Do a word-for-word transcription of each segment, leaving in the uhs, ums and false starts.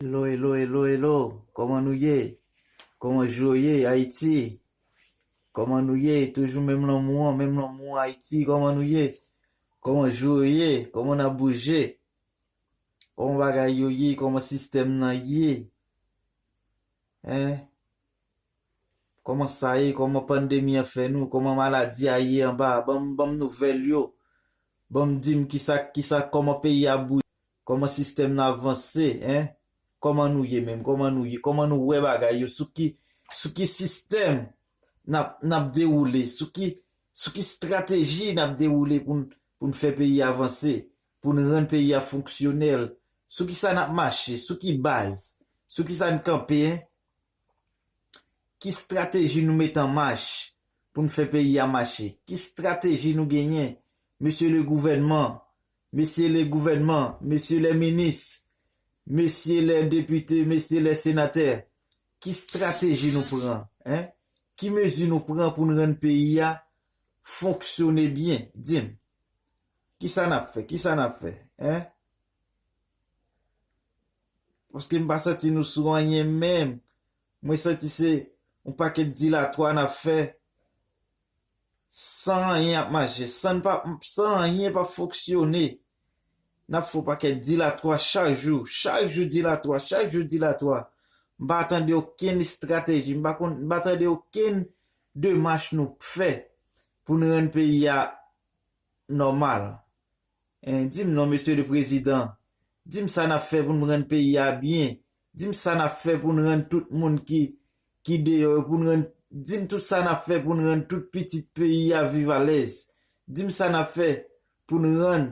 Hello, hello, hello, hello. Kòman nou ye? Kòman jou yo ye, Ayiti? Kòman nou ye? Toujou menm lanmou an, menm lanmou an, Ayiti. Kòman nou ye? Kòman jou yo ye? Kòman n ap bouje? Kòman bagay yo ye? Kòman sistèm nan ye? Hein? Kòman sa ye? Kòman pandemi an fè nou? Kòman maladi a ye anba? Ban m, ban m nouvèl yo. Ban m di m kisa, kisa, kòman peyi a bouje? Kòman sistèm nan ap vanse, hein? Kòman nou ye menm? Kòman nou ye? Kòman nou wè bagay yo? Sou ki, sou ki sistèm n ap, n ap dewoule? Sou ki, sou ki estrateji n ap dewoule pou n, pou n fè peyi a vanse? Pou n rann peyi a fonksyonèl? Sou kisa n ap mache? Sou ki baz? Sou kisa n kanpe, hein? Ki estrateji nou mete an mach pou n fè peyi a mache? Ki estrateji nou genyen, mesye le gouvènman, mesye le gouvènman, mesye lè minis, mesye lè depite, mesye lè senatè? Ki estrateji nou pran, hein? Ki mezi nou pran pou n rann peyi a fonksyone byen? Di m, kisa n ap fè? Kisa n ap fè, hein? Paske m pa santi nou sou anyen menm. Mwen santi se yon pakèt dilatwa n ap fè san anyen ap mache, san n pa, san anyen p ap fonksyone. N ap fè yon pakèt dilatwa chak jou, chak jou dilatwa, chak jou dilatwa. M pa tande okenn estrateji, m pa konn, m pa tande okenn demach nou fè pou n rann peyi a nòmal. Hein, di m non, mesye le prezidan. Di m sa n ap fè pou n rann peyi a byen. Di m sa n ap fè pou n rann tout moun ki, ki deyò yo, pou n rann, di m tout sa n ap fè pou n rann tout pitit peyi a viv alèz. Di m sa n ap fè pou n rann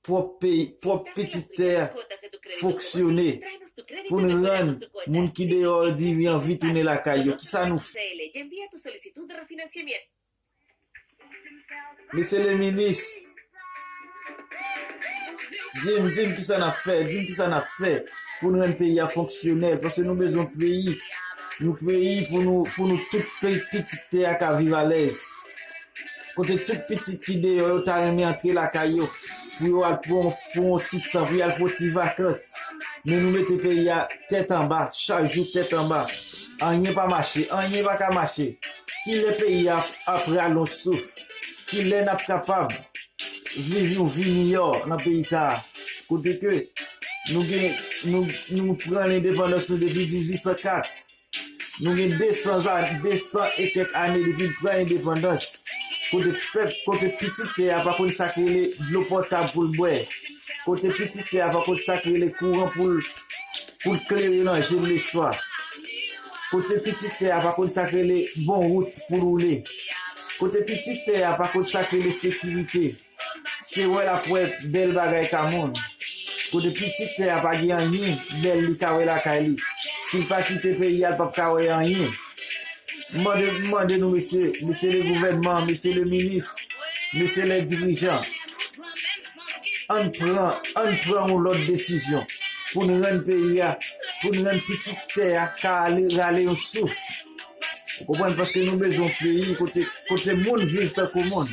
pwòp peyi, pwòp pitit tè a fonksyone, pou n rann moun ki deyò yo di yo anvi tounen lakay yo. Kisa nou fè? Mesye le minis, di m, di m kisa n ap fè, di m kisa n ap fè pou n rann peyi a fonksyonèl, paske nou bezwen peyi, yon peyi pou nou, pou nou tout pe-, pitit tè a ka viv alèz. Kote tout pitit ki deyò yo ta renmen antre lakay yo, pou yo al pran, pran yon ti tan, pou y al pran ti vakans. Men nou mete peyi a tèt anba, chak jou tèt anba. Anyen pa mache, anyen pa ka mache. Kilè peyi a ap rale yon souf? Kilè n ap kapab viv yon vi miyò nan peyi sa a? Kote ke nou gen, nou, nou pran lendepandans nou depi dizuit san kat. Nou gen de san za-, de san e kèk ane depi n pran endepandans. Kote pèp, kote pitit tè a pa konn sa k rele dlo potab pou l bwè. Kote pitit tè a pa konn sa k rele kouran pou l, pou l klere nan je l leswa. Kote pitit tè a pa konn sa k rele bon wout pou l woule. Kote pitit tè a pa konn sa k rele sekirite. Se wè l ap wè bèl bagay ka moun. Kote pitit tè a pa gen anyen bèl li ka wè lakay li. Si l pa kite peyi a, l p ap ka wè anyen. M mande, m mande nou, mesye, mesye le gouvènman, mesye le minis, mesye le dirijan, ann pran, ann pran yon lòt desizyon pou n rann peyi a, pou n rann pitit tè a ka ale rale yon souf. Ou konprann? Paske nou bezwen yon peyi kote, kote moun viv tankou moun.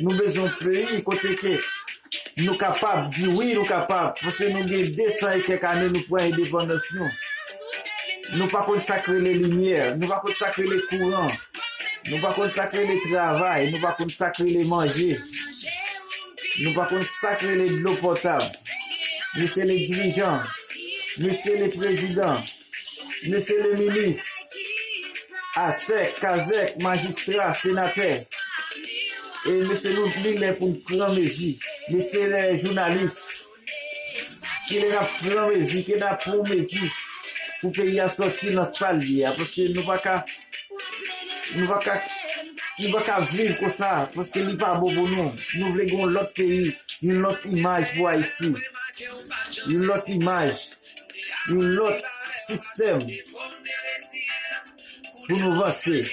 Nou bezwen yon peyi kote ke nou kapab di wi, nou kapab. Paske nou gen de san e kèk ane nou pran endepandans nou. Nou pa konn sa k rele limyè, nou pa konn sa k rele kouran, nou pa konn sa k rele travay, nou pa konn sa k rele manje, nou pa konn sa k rele dlo potab. Mesye le dirijan, mesye le prezidan, mesye le minis, asèk, kazèk, majistra, senatè. E mesye nou, li lè pou n pran mezi. Mesye le jounalis, ki lè n ap pran mezi, ki lè n ap pran mezi pou peyi a sòti nan sa l ye a. Paske nou pa ka, nou pa ka, nou pa ka viv konsa. Paske li pa bon pou nou. Nou vle gen yon lòt peyi, yon lòt imaj pou Ayiti. Yon lòt imaj, yon lòt sistèm pou nou vanse.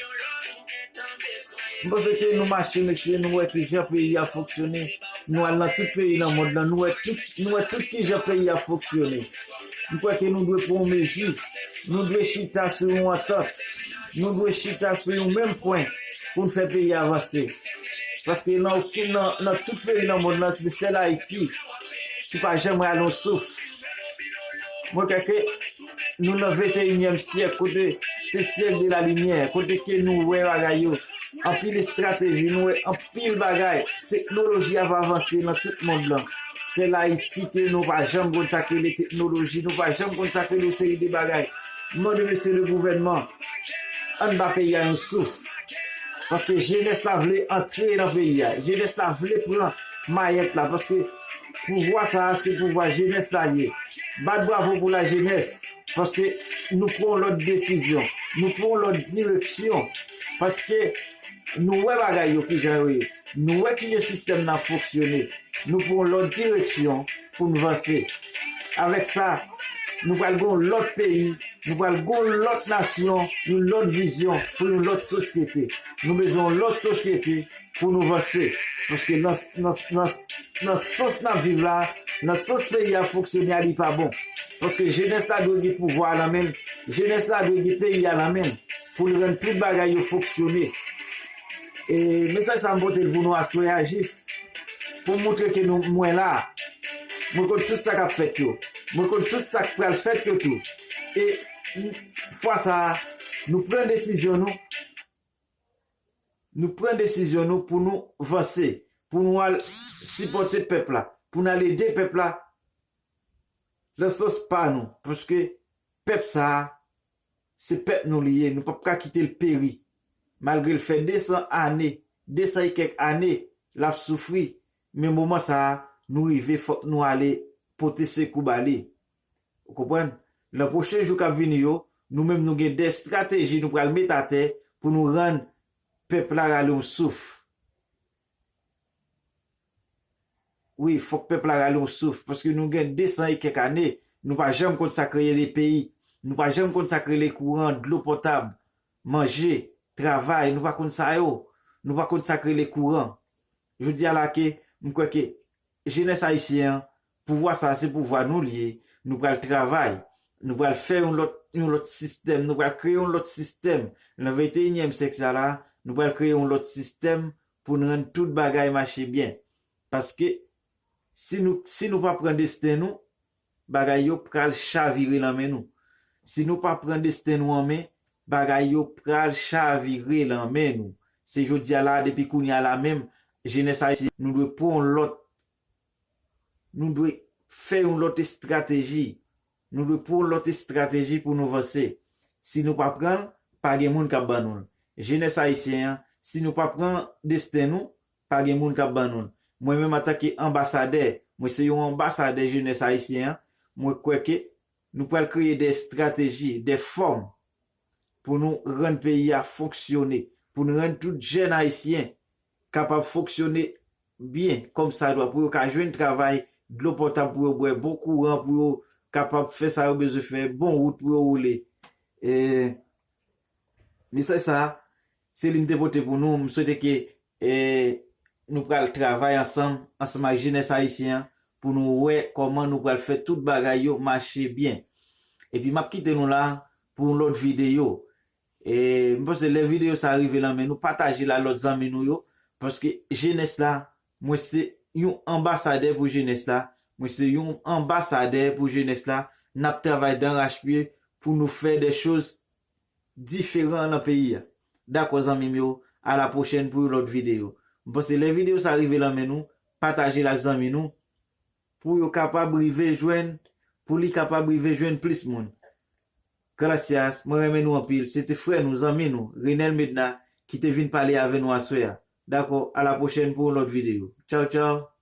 M panse ke nou mache, mesye, nou wè ki jan peyi a fonksyone. Nou al nan tout peyi nan mond lan, nou wè tout, nou wè tout ki jan peyi a fonksyone. M kwè ke nou dwe pran yon mezi, nou dwe chita sou yon antant, nou dwe chita sou yon menm pwen pou n fè peyi a vanse. Paske nan okenn, nan, nan tout peyi nan mond lan, se sèl Ayiti ki pa janm rale yon souf. Mwen kwè ke nou nan venteyinyèm syèk, kote se syèk de la limyè, kote ke nou wè bagay yo, anpil estrateji, nou wè anpil bagay. Teknoloji ap avanse nan tout mond lan. Sèl Ayiti ke nou pa janm konn sa k rele teknoloji, nou pa janm konn sa k rele yon seri de bagay. Mande mesye le gouvènman, ann ba peyi a yon souf. Paske jenès la vle antre nan peyi a. Jenès la vle pran mayèt la. Paske pouvwa sa a, se pouvwa jenès la ye. Bat bravo pou lajenès. Paske nou pran yon lòt desizyon. Nou pran yon lòt direksyon. Paske nou wè bagay yo kijan yo ye. Nou wè kijan sistèm nan ap fonksyone. Nou pran yon lòt direksyon pou n vanse. Avèk sa, nou pral gen yon lòt peyi, nou pral gen yon lòt nasyon, yon lòt vizyon pou yon lòt sosyete. Nou bezwen yon lòt sosyete pou nou vanse. Paske nan, nan, nan, nan sans n ap viv la, nan sans peyi a fonksyone a, li pa bon. Paske jenès la dwe gen pouvwa a nan men l. Jenès la dwe gen peyi a nan men l pou l rann tout bagay yo fonksyone. E mesaj sa m pote l pou nou aswè a jis pou m montre ke nou, mwen la. Mwen konn tout sa k ap fèt yo. Mwen konn tout sa k pral fèt yo tou. E fwa sa a, nou pran desizyon nou. Nou pran desizyon nou pou nou vanse, pou nou al sipòte pèp la, pou n al ede pèp la nan sans pa nou. Paske pèp sa a, se pèp nou li ye, nou p ap ka kite l peri. Malgre l fè de san ane, de san e kèk ane, l ap soufri, men moman sa a, nou rive, fòk nou ale pote sekou ba li. Ou konprann? Nan pwochen jou k ap vini yo, nou menm nou gen de estrateji nou pral met atè pou nou rann pèp la rale yon souf. Wi, fòk pèp la rale yon souf, paske nou gen de san e kèk ane, nou pa janm konn sa k rele peyi, nou pa janm konn sa k rele kouran, dlo potab, manje, travay, nou pa konn sa yo, nou pa konn sa k rele kouran. Jodi a la ke m kwè ke jenès ayisyen an, pouvwa sa a se pouvwa nou li ye, nou pral travay, nou pral fè yon lòt, yon lòt sistèm, nou pral kreye yon lòt sistèm. Nan venteyinyèm syèk sa la, nou pral kreye yon lòt sistèm pou n rann tout bagay mache byen. Paske si nou, si nou pa pran desten nou, bagay yo pral chavire nan men nou. Si nou pa pran desten nou an men, bagay yo pral chavire nan men nou. Se jodi a la, depi kounye a la menm, jenès ayisyen, nou dwe pran yon lòt, nou dwe fè yon lòt estrateji. Nou dwe pran yon lòt estrateji pou nou vanse. Si nou pa pran l, pa gen moun k ap ban nou l. Jenès ayisyen an, si nou pa pran desten nou, pa gen moun k ap ban nou l. Mwen menm, antanke anbasadè, mwen se yon anbasadè jenès ayisyen an, mwen kwè ke nou pral kreye de estrateji, de fòm pou nou rann peyi a fonksyone, pou nou rann tout jèn ayisyen kapab fonksyone byen kòmsadwa, pou yo ka jwenn travay, dlo potab pou yo bwè, bon kouran pou yo kapab fè sa yo bezwen fè, bon wout pou yo woule. E, mesaj sa a, se li m te pote pou nou. M swete ke, e, nou pral travay ansanm, ansanm ak jenès ayisyen an, pou nou wè kòman nou pral fè tout bagay yo mache byen. Epi m ap kite nou la pou yon lòt videyo. E, m panse lè videyo sa a rive nan men nou, pataje l a lòt zanmi nou yo, paske jenès la, mwen se yon anbasadè pou jenès la, mwen se yon anbasadè pou jenès la, n ap travay darachpye pou nou fè de choz diferan nan peyi a. Dakò, zanmi m yo, a la pwochèn pou yon lòt videyo. M panse lè videyo sa a rive nan men nou, pataje l ak zanmi nou, pou yo kapab rive jwenn, pou li kapab rive jwenn plis moun. Gracias, mwen renmen nou anpil. Se te frè nou, zanmi nou, Renel Medna, ki te vin pale avè nou aswè a. Dakò, a la pwochèn pou yon lòt videyo. Tchaw, tchaw.